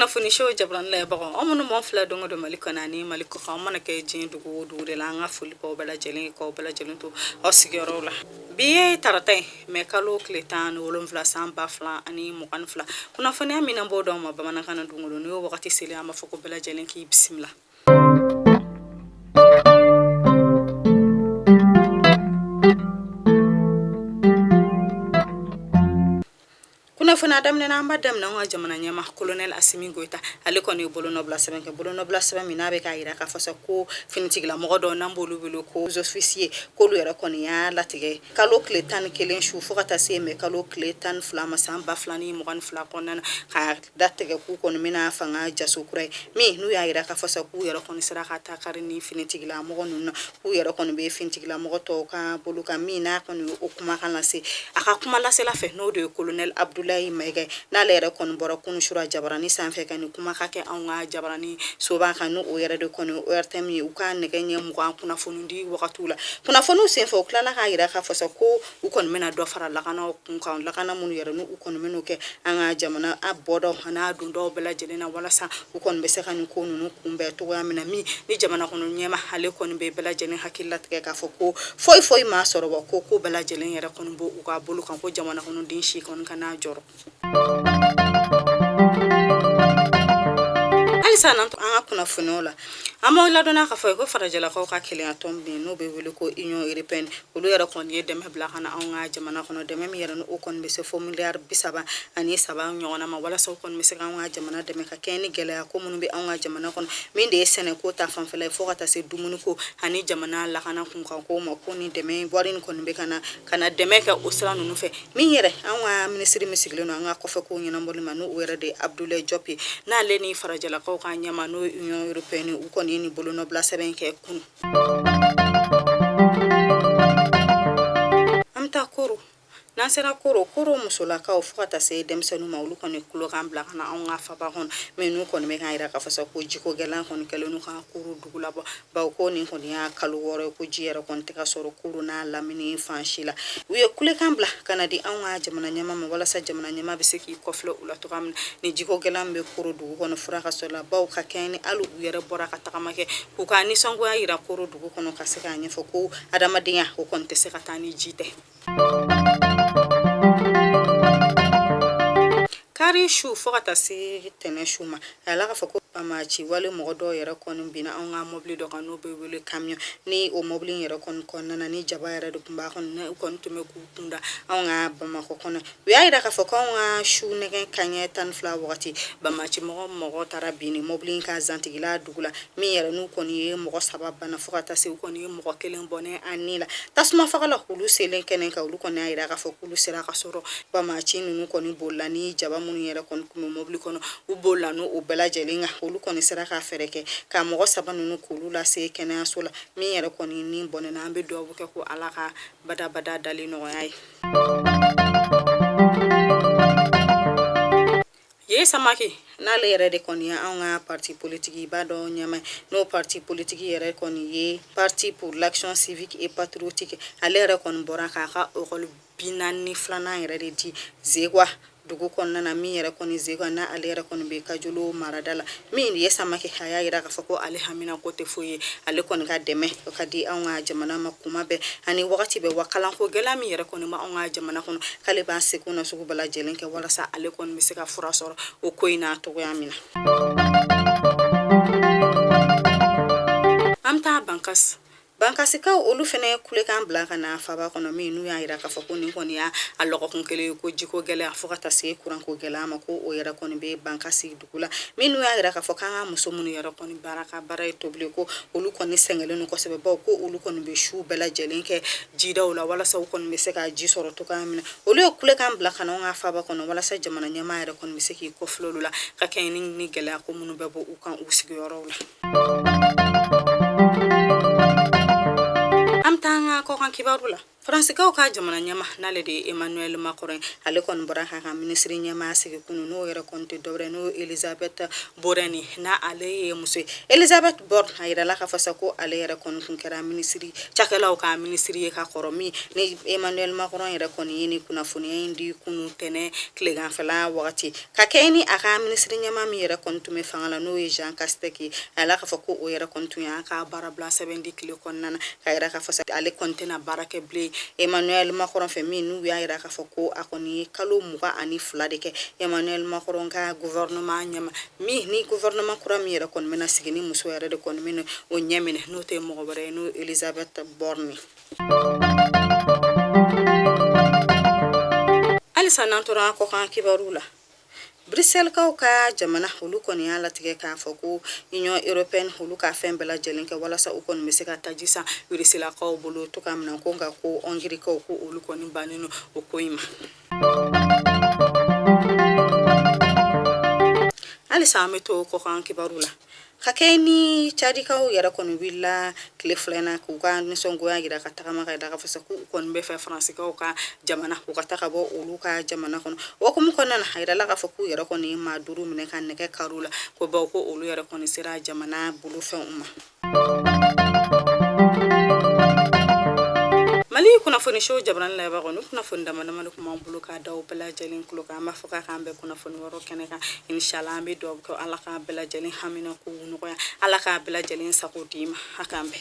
Kunnafoni show jabarani lajɛbagaw, aw minnu b'an filɛ don o don Mali kɔnɔ ani Mali kɔkan, aw mana kɛ diɲɛ dugu o dugu de la, an ka foli b'aw bɛɛ lajɛlen k'aw bɛɛ lajɛlen to aw sigiyɔrɔw la. Bi ye tarata ye, mɛ kalo tile 17 san 2022. Kunnafoniya min an b'o d'aw ma bamanankan na don o don, n'o ye wagati selen, an b'a fɔ ko bɛɛ lajɛlen k'i bisimila. Kunnafoniya daminɛ na, an b'a daminɛ an ka jamana ɲɛmaa kolonɛli Asimi Goyita. Ale kɔni ye bolonɔbila sɛbɛn kɛ, bolonɔbila sɛbɛn min n'a bɛ k'a jira k'a fɔ sa ko finitigilamɔgɔ dɔw n'an b'olu wele ko ofisiye, k'olu yɛrɛ kɔni y'a latigɛ kalo tile 11 su fo ka taa se mɛ kalo tile 12 ma san 2022 kɔnɔna na, ka datigɛ k'u kɔni bɛna fanga jaso kura ye min n'u y'a jira k'a fɔ sa k'u yɛrɛ kɔni sera ka taa kari ni finitigilamɔgɔ ninnu na, k'u yɛrɛ kɔni bɛ finitigilamɔgɔ tɔw ka bolo kan. Min n'a kɔni ye o kumakan lase a ka kuma lasela fɛ, n'o de ye kolonɛli Abudulayi Mayiga ye, n'ale yɛrɛ kɔni bɔra kunun sura jabarani sanfɛ ka nin kumakan kɛ anw ka jabarani soba kan, n'o yɛrɛ de kɔni ORTM ye, u ka nɛgɛ ɲɛ 20 kunnafoni di wagatiw la. Kunnafoniw senfɛ, u tilala k'a jira k'a fɔ sa ko u kɔni bɛna dɔ fara lakana kun kan, lakana minnu yɛrɛ n'u kɔni bɛn'o kɛ an ka jamana a bɔdaw an'a dondaw bɛɛ lajɛlen na, walasa u kɔni bɛ se ka nin ko ninnu kunbɛn cogoya min na. Min ni jamana kɔnɔ ɲɛmaa ale kɔni bɛ bɛɛ lajɛlen hakili latigɛ k'a fɔ ko foyi foyi ma sɔrɔ, wa ko ko bɛɛ lajɛlen yɛrɛ kɔni b'u u ka bolo kan, ko jamana kɔnɔden si kɔni kana jɔrɔ. Halisa an ka kunnafoniw la, an b'aw ladɔnniya k'a fɔ ko farajɛlakaw ka kelenya tɔn min n'o bɛ wele ko Union européenne, olu yɛrɛ kɔni ye dɛmɛ bila ka na anw ka jamana kɔnɔ, dɛmɛ min yɛrɛ n'o kɔni bɛ se fo miliyari 33 ɲɔgɔnna ma, walasa u kɔni bɛ se k'anw ka jamana dɛmɛ ka kɛɲɛ ni gɛlɛya ko minnu bɛ anw ka jamana kɔnɔ, min de ye sɛnɛko ta fanfɛla ye fo ka taa se dumuniko ani jamana lakana kunkanko ma. Ko ni dɛmɛ wari nin kɔni bɛ ka na dɛmɛ kɛ o sira ninnu fɛ. Min yɛrɛ an ka minisiri min sigilen don an ka kɔfɛ ko ɲɛnabɔli ma, n'o yɛrɛ de ye Abudulayi Jɔp ye, n'ale ni farajɛlakaw ka ɲɛmaa n'o ye Union européenne, u kɔni ye nin bolonɔbila sɛbɛn kɛ kunun. An bɛ taa Koro. N'an sera Koro, Koro musolakaw fo ka taa se denmisɛnninw ma, olu kɔni kulekan bila ka na anw ka faba kɔnɔ, min n'u kɔni bɛ k'a jira k'a fɔ sa ko jiko gɛlɛya kɔni kɛlen don ka Koro dugu labɔ, bawo ko nin kɔni y'a kalo 6 ye ko ji yɛrɛ kɔni tɛ ka sɔrɔ Koro n'a lamini fan si la. U ye kulekan bila ka na di anw ka jamana ɲɛmaa ma, walasa jamana ɲɛmaa bɛ se k'i kɔfilɛ u la cogoya min na, ni jiko gɛlɛya min bɛ Koro dugu kɔnɔ fura ka sɔrɔ la, bawo ka kɛɲɛ ni hali u yɛrɛ bɔra ka tagama kɛ k'u ka nisɔngoya jira Koro dugu kɔnɔ, ka se k'a ɲɛfɔ ko adamadenya o kɔni tɛ se ka taa ni ji tɛ. Kari su fo ka taa se tɛnɛ su ma, a yirala k'a fɔ ko banbaanci wale mɔgɔ dɔw yɛrɛ kɔni binna anw ka mɔbili dɔ kan n'o bɛ wele camion. Ni o mɔbili in yɛrɛ kɔni kɔnɔna na, ni jaba yɛrɛ de tun b'a kɔnɔ, u kɔni tun bɛ k'u kunda anw ka Bamakɔ kɔnɔ. U y'a jira k'a fɔ ko anw ka su nɛgɛ kanɲɛ 12 wagati, banbaanci mɔgɔ taara bin ni mɔbili in ka zantigila dugu la, min yɛrɛ n'u kɔni ye mɔgɔ 3 bana fo ka taa se u kɔni ye mɔgɔ 1 bɔnɛ a ni la. Tasuma fagala olu selen kɛnɛ kan, olu kɔni y'a jira k'a fɔ k'olu sera ka sɔrɔ banbaanci ninnu kɔni bolila ni jaba minnu yɛrɛ kɔni tun bɛ mɔbili kɔnɔ, u bolila n'o bɛɛ lajɛlen kan. Olu kɔni sera ka fɛɛrɛ kɛ ka mɔgɔ 3 ninnu k'olu lase kɛnɛyaso la. Min yɛrɛ kɔni ni bɔnɛna, an bɛ dugawu kɛ ko Ala ka badabada dali nɔgɔya ye. Ye Samake, n'ale yɛrɛ de kɔni ye anw ka parti politique ba dɔ ɲɛmaa ye, n'o parti politique yɛrɛ kɔni ye Parti pour l'action civique et patriotique, ale yɛrɛ kɔni bɔra k'a ka école 42nan yɛrɛ de di Zegwa dugu kɔnɔna na, min yɛrɛ kɔni Zegwa n'a ale yɛrɛ kɔni bɛ Kajolo marada la. Min ye Samake, a y'a jira k'a fɔ ko ale hamina ko tɛ foyi ye, ale kɔni ka dɛmɛ ka di anw ka jamana ma kuma bɛɛ ani wagati bɛɛ, wa kalanko gɛlɛya min yɛrɛ kɔni bɛ anw ka jamana kɔnɔ, k'ale b'a seko na sugu bɛɛ lajɛlen kɛ walasa ale kɔni bɛ se ka fura sɔrɔ o ko in na cogoya min na. An bɛ taa Bankasi. Bankasikaw olu fana ye kulekan bila ka na faba kɔnɔ, min n'u y'a jira k'a fɔ ko nin kɔni y'a lɔgɔkun kelen ye ko jiko gɛlɛya fo ka taa se kuranko gɛlɛya ma, ko o yɛrɛ kɔni bɛ Bankasi dugu la. Min n'u y'a jira k'a fɔ k'an ka muso minnu yɛrɛ kɔni baara ka baara ye tobili, ko olu kɔni sɛgɛnlen don kosɛbɛ, bawo ko olu kɔni bɛ su bɛɛ lajɛlen kɛ jidaw la walasa u kɔni bɛ se ka ji sɔrɔ cogoya min na. Olu ye kulekan bila ka na anw ka faba kɔnɔ walasa jamana ɲɛmaa yɛrɛ kɔni bɛ se k'i kɔfilɛ olu la ka kɛɲɛ ni gɛlɛya ko minnu bɛ bɔ u kan u sigiyɔrɔw la. An bɛ taa an ka kɔkan kibaru la. Faransikaw ka jamana ɲɛmaa n'ale de ye Emmanuel Macron ye, ale kɔni bɔra k'a ka minisiri ɲɛmaa sigi kunun, n'o yɛrɛ kɔni tɛ dɔwɛrɛ n'o ye Elisabeth Borne, n'a ale ye muso ye. Elisabeth Borne, a yirala k'a fɔ sa ko ale yɛrɛ kɔni tun kɛra minisiri cakɛlaw ka minisiri ye ka kɔrɔ, min ni Emmanuel Macron yɛrɛ kɔni ye ni kunnafoniya in di kunun tɛnɛ tileganfɛla wagati, ka kɛɲɛ ni a ka minisiri ɲɛmaa min yɛrɛ kɔni tun bɛ fanga la, n'o ye Jean Castex ye. A yirala k'a fɔ ko o yɛrɛ kɔni tun y'a ka baarabila sɛbɛn di tile kɔnɔna na, k'a yira k'a fɔ sa ale kɔni tɛna baara kɛ bilen Emmanuel Macron fɛ, min n'u y'a yira k'a fɔ ko a kɔni ye kalo 22 de kɛ Emmanuel Macron ka gouvernement ɲɛma, min ni gouvernement kura min yɛrɛ kɔni bɛna sigi, ni muso yɛrɛ de kɔni bɛna o ɲɛminɛ, n'o tɛ mɔgɔ wɛrɛ ye, n'o ye Elisabeth Borne. Halisa n'an tora kɔkan kibaruw la, Bruxelleskaw ka jamana, olu kɔni y'a latigɛ k'a fɔ ko Union européenne, olu ka fɛn bɛɛ lajɛlen kɛ walasa u kɔni bɛ se ka taji san Rusilakaw bolo cogoya min na, ko nka ko Hɔngirikaw, ko olu kɔni bannen don o ko in ma. Halisa an bɛ to kɔkan kibaru la, ka kɛɲɛ ni cadikaw yɛrɛ kɔni wulila tile fila in na k'u ka nisɔngoya jira ka tagama ka da k'a fɔ sa k'u kɔni bɛ fɛ faransikaw ka jamana u ka taa ka bɔ olu ka jamana kɔnɔ. O hukumu kɔnɔna na, a yirala k'a fɔ k'u yɛrɛ kɔni ye maa 5 minɛ ka nɛgɛ kari u la, ko bawo ko olu yɛrɛ kɔni sera jamana bolofɛnw ma. Mali kunnafoni so jabarani lajɛbagaw, ni kunnafoni dama dama de tun b'an bolo k'a da aw bɛɛ lajɛlen tulo kan. An b'a fɔ k'a k'an bɛn kunnafoni wɛrɛ kɛnɛ kan, inshallah. An bɛ dugawu kɛ, Ala k'a bɛɛ lajɛlen hamina kow nɔgɔya, Ala k'a bɛɛ lajɛlen sago d'i ma. A k'an bɛn.